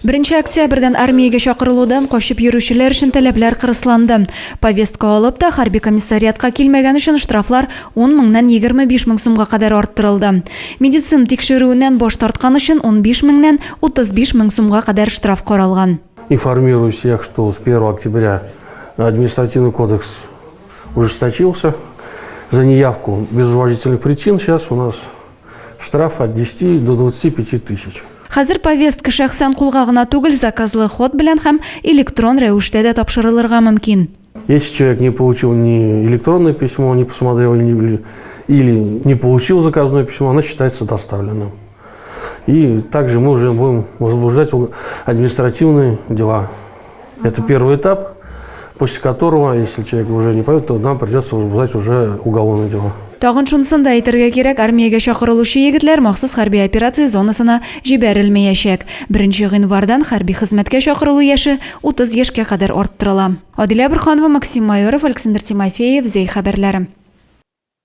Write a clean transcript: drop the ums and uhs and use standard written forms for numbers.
Беренче октябрьдән армиягә чакырылудан качып йөрүчеләр өчен таләпләр кырысланды. Повестка алып та, хәрби комиссариатка килмәгән өчен штрафлар 10 меңнән 25 мең сумга кадәр арттырылды. Медицина тикшерүеннән баш тарткан өчен 15 меңнән 35 мең сумга кадәр штраф каралган. Информирую всех, что с 1 октября административный кодекс ужесточился. За неявку без уважительных причин сейчас у нас Штраф от 10 до 25 тысяч. Хәзер повестка шәхсән кулга гына түгел, заказлы ход белән һәм электрон рәвештә дә тапшырылырга мөмкин. Если человек не получил ни электронное письмо, не посмотрел или, или не получил заказное письмо, оно считается доставленным. И также мы уже будем возбуждать административные дела. Это первый этап, после которого, если человек уже не пойдет, то нам придется возбуждать уже уголовное дело. Тагын шунысын да әйтергә кирәк, армиягә чакырылучы егетләр махсус хәрби операция зонасына җибәрелмәячәк. Беренче гыйнвардан хәрби хезмәткә чакырылу яше 30 яшькә кадәр арттырыла. Адилә Борһанова, Максим Майоров, Александр Тимофеев, Зәй хәбәрләре.